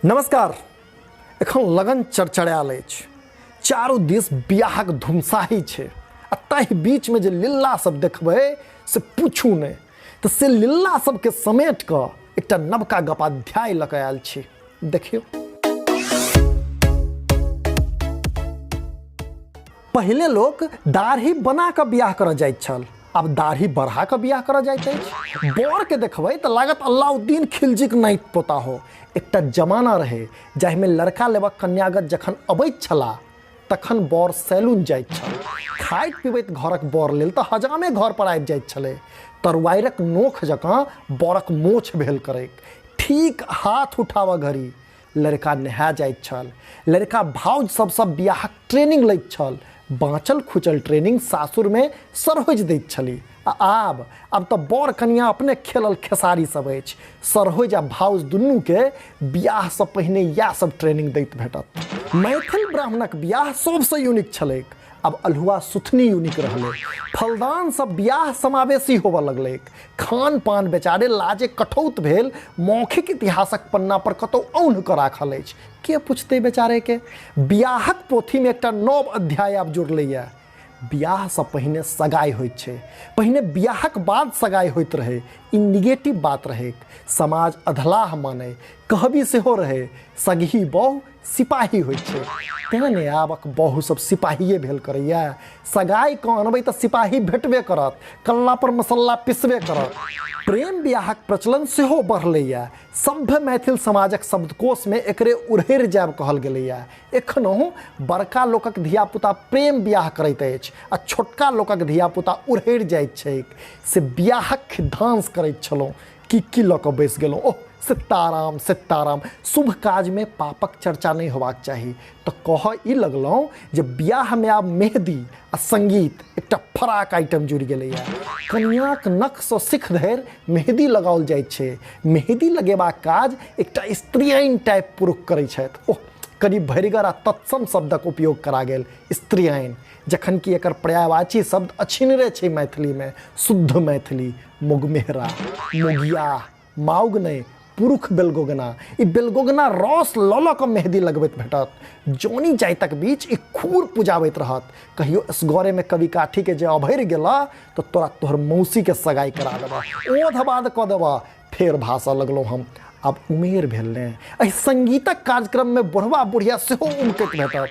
नमस्कार। एखन लगन चरचरायल अछि, चारू दिस बियाहक धुमसाही छै आ ताहि बीचमे जे लिल्ला सब देखबै से पूछू नहि। तऽ से लिल्ला सबके समेट कऽ एकटा नवका गपाध्याय लऽ कऽ आयल छी, देखियौ। पहिले लोक दाढ़ी बना कऽ बियाह करऽ जाइत छल, आब दाढ़ी बढ़ा कऽ बियाह करऽ जाइत अछि। बरके देखबै तऽ लागत अलाउद्दीन खिलजीक नाइत पोता हो। एकटा जमाना रहै जाहिमे लड़का लेबऽ कन्यागत जखन अबैत छलाह तखन बर सैलून जाइत छल। खाइत पिबैत घरक बर लेल तऽ हजामे घर पर आबि जाइत छलै। तरुआरिक नोख जकाँ बरक मोछ भेल करैक। ठीक हाथ उठाबऽ घड़ी लड़का नहा जाइत छल। लड़का भाउज सबसँ बियाहक ट्रेनिंग लैत छल। बाँचल खुचल ट्रेनिंग सासुरमे सरहोजि दैत छली। आ आब आब तऽ बर कनिया अपने खेलल खेसारी सब अछि। सरहोजि आ भाउज दुनूके बियाहसँ पहिने इएह सब ट्रेनिंग दैत भेटत। मैथिल ब्राह्मणक बियाह सबसँ यूनिक छलैक। आब अल्हुआ सुथनी यूनिक रहलै। फलदान सब बियाह समावेशी होबऽ लगलैक। खान पान बेचारे लाजे कठौत भेल मौखिक इतिहासक पन्ना पर कतौ औन्ह कऽ राखल अछि। के पुछतै बेचारे के? बियाहक पोथीमे एकटा नव अध्याय आब जुड़लैए। बियाहसँ पहिने सगाइ होइत छै। पहिने बियाहक बाद सगाइ होइत रहै। ई निगेटिव बात रहैक। समाज अधलाह मानै। कहबी सेहो रहै, सगही बहु सिपाही होइ छै। तेँ ने आबक बहु सब सिपाहिए भेल करैए। सगाइ कऽ अनबै तऽ सिपाही भेटबे करत, कल्लापर मसल्ला पिसबे करत। प्रेम बियाहक प्रचलन सेहो बढ़लैए। सभ्य मैथिल समाजक शब्दकोशमे एकरे उड़हरि जायब कहल गेलैए। एखनहु बड़का लोकक धियापुता प्रेम बियाह करैत अछि आ छोटका लोकक धियापुता उड़हरि जाइत छैक। से बियाहक खिद्धांश करैत छलहुँ की की लऽ कऽ बैस गेलहुँ। ओह सीताराम सीताराम। शुभ काजमे पापक चर्चा नहि होबाक चाही। तऽ कहऽ ई लगलहुँ जे बियाहमे आब मेहदी आ संगीत एकटा फराक आइटम जुड़ि गेलैए। कनियाँक नखसँ सिख धरि मेहदी लगाओल जाइत छै। मेहदी लगेबाक काज एकटा स्त्रियाइन टाइप पुरुख करै छथि। ओह कनि भरिगर आ तत्सम शब्दक उपयोग करा गेल स्त्रियाइन, जखन कि एकर पर्यायवाची शब्द अछिनरे छै मैथिलीमे, शुद्ध मैथिली मोगमेहरा, मोगिया, माउग नहि पुरुख बेलगोगना। ई बेलगोगना रस लऽ लऽ कऽ मेहदी लगबैत भेटत। जौनी जाइतक बीच ई खूर पुजाबैत रहत। कहियो असगरेमे कवि काठीके जे अभरि गेलह तऽ तोरा तोहर मौसीके सगाइ करा देबह, ओध बाद कऽ देबह। फेर भाषऽ लगलहुँ हम, आब उमेर भेल ने। एहि संगीतक कार्यक्रममे बुढ़वा बुढ़िया सेहो उमकैत भेटत।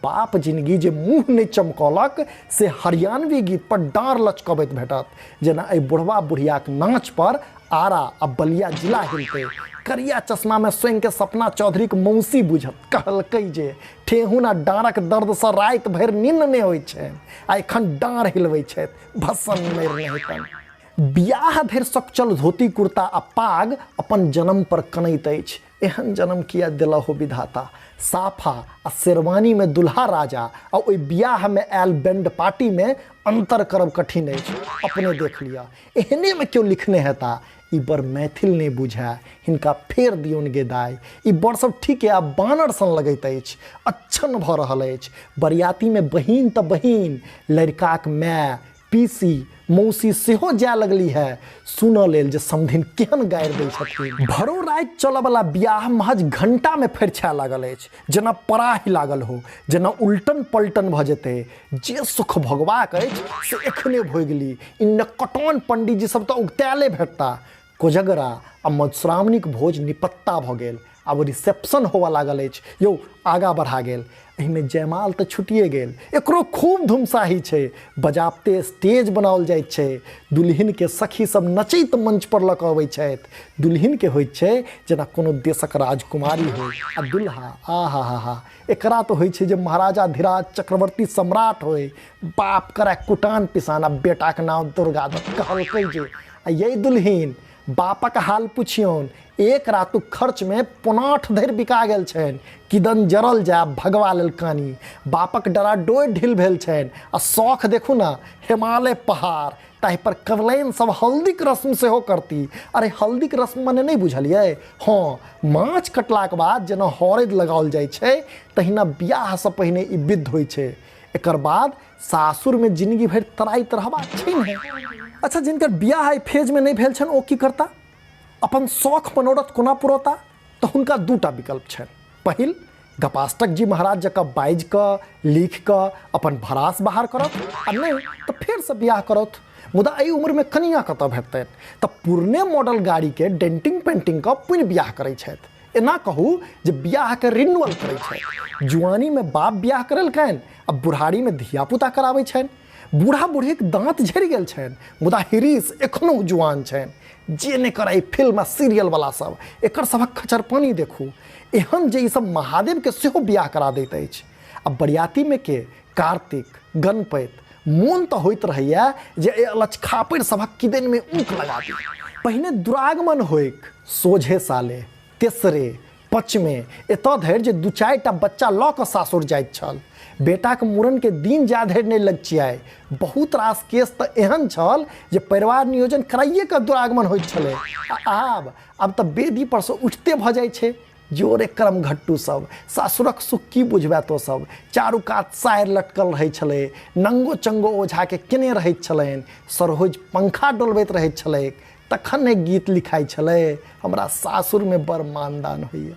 बाप जिनगी जे मुँह नहि चमकौलक से हरियाणवी गीत पर डाँड़ लचकबैत भेटत। जेना एहि बुढ़वा बुढ़ियाक नाच पर आरा आ बलिया जिला हिलतै। करिया चश्मामे स्वयंके सपना चौधरीक मौसी बुझत। कहलकै जे ठेहुन आ डाँड़क दर्दसँ राति भरि निन्न नहि होइत छनि आ एखन डाँड़ हिलबै छथि भसन मरि नहितन। बियाह धरि सकचल धोती कुर्ता आ पाग अपन जन्म पर कनैत अछि। एहन जन्म किया देलह हो विधाता। साफा आ शेरवानीमे दुल्हा राजा आ ओहि बियाहमे आयल बैंड पार्टीमे अन्तर करब कठिन अछि। अपने देख लिअ। एहनेमे केओ लिखने हेता, ई बड़ मैथिल नहि बुझाय, हिनका फेर दियौन गे दाइ। ई बड़ सब ठीके आब बानर सन लगैत अछि। अच्छन भऽ रहल अछि। बरियातीमे बहिन तऽ बहिन, लड़िकाक माय, पीसी, मौसी सेहो जाय लगली है सुनऽ लेल जे समधिन केहन गारि दै छथिन। भरो राति चलऽवला बियाह महज घंटामे फरिछाय लागल अछि, जेना पराही लागल हो, जेना उलटन पलटन भऽ जेतै। जे सुख भोगबाक अछि से एखने भोगि ली। ई नकटौन पंडीजी सब तऽ उगतायले भेटता। कोजगरा आ मधुश्रावणीक भोज निपत्ता भऽ गेल। आब रिसेप्शन होबऽ लागल अछि। यौ आगाँ बढ़ा गेल। एहिमे जयमाल तऽ छुटिए गेल। एकरो खूब धुमसाही छै। बजाबते स्टेज बनाओल जाइत छै। दुल्हिनके सखी सब नचैत मंच पर लऽ कऽ अबै छथि। दुल्हिनके होइत छै जेना कोनो देशक राजकुमारी होइ आ दुल्हा आ हा हा हा एकरा तऽ होइ छै जे महाराजा धीराज चक्रवर्ती सम्राट होइ। बाप करए कुटान पिसान आ बेटाक नाम दुर्गा दत्त। कहलकै जे आ यै दुल्हिन बापक हाल पुछियौन, एक रातुक खर्चमे पोनाठ धरि बिका गेल छनि। किदन जरल जायब भगवा लेल कानी। बापक डरा डोरि ढील भेल छनि आ शौख देखू ने, हिमालय पहाड़, ताहि पर कवलैन सब हल्दीक रस्म सेहो करती। अरे हल्दीक रस्म मने नहि बुझलियै? हँ, माछ कटलाक बाद जेना हरदि लगाओल जाइ छै तहिना बियाहसँ पहिने ई विध होइ छै। एकर बाद सासुरमे जिनगी भरि तराइत रहबाक छै ने। अच्छा, जिनकर बियाह एहि फेजमे नहि भेल छनि ओ की करता? अपन शौख मनोरथ कोना पुरौता? तऽ हुनका दूटा विकल्प छनि। पहिल, गपाष्टक जी महाराज जकाँ बाजि कऽ लिखि कऽ अपन भरास बाहर करत, आ नहि तऽ फेरसँ बियाह करत। मुदा एहि उम्रमे कनियाँ कतऽ भेटतनि? तऽ पुरने मॉडल गाड़ीके डेंटिंग पेंटिंग कऽ पुनः बियाह करै छथि। एना कहू जे बियाहके रिन्यूअल करै छथि। जुआनीमे बाप बियाह करेलकनि आ बुढ़ारीमे धियापुता कराबै छनि। बूढ़ा बूढ़ीक दाँत झड़ि गेल छनि, मुदा हिरीस एखनो जुआन छनि। जे नहि करै फिल्म आ सीरियल वाला सब, एकर सभक खचरपानी देखू, एहन जे ई सब महादेवके सेहो बियाह करा दैत अछि। आ बरियातीमे के कार्तिक गणपति, मोन तऽ होइत रहैया जे एहि अलचखापड़ि सभक किदनमे ऊक लगा दी। पहिने दुरागमन होइक सोझे साले, तेसरे पचमे, एतऽ धरि जे दू चारिटा बच्चा लऽ कऽ सासुर जाइत छल। बेटाक मूड़नके दिन जा धरि नहि लगचियाइ। बहुत रास केस तऽ एहन छल जे परिवार नियोजन कराइए कऽ दुरागमन होइत छलै। आ आब आब तऽ वेदी परसँ उठिते भऽ जाइ छै। जोरे करम घट्टू सब, सासुरक सुख की बुझबे तो सब। चारू कात सायर लटकल रहै छलै, नंगो चंगो ओझाके केने रहैत छलनि, सरहोज पंखा डोलबैत रहैत छलैक, तखन ने गीत लिखाइ छलै। हमरा सासुरमे बड़ मानदान होइए।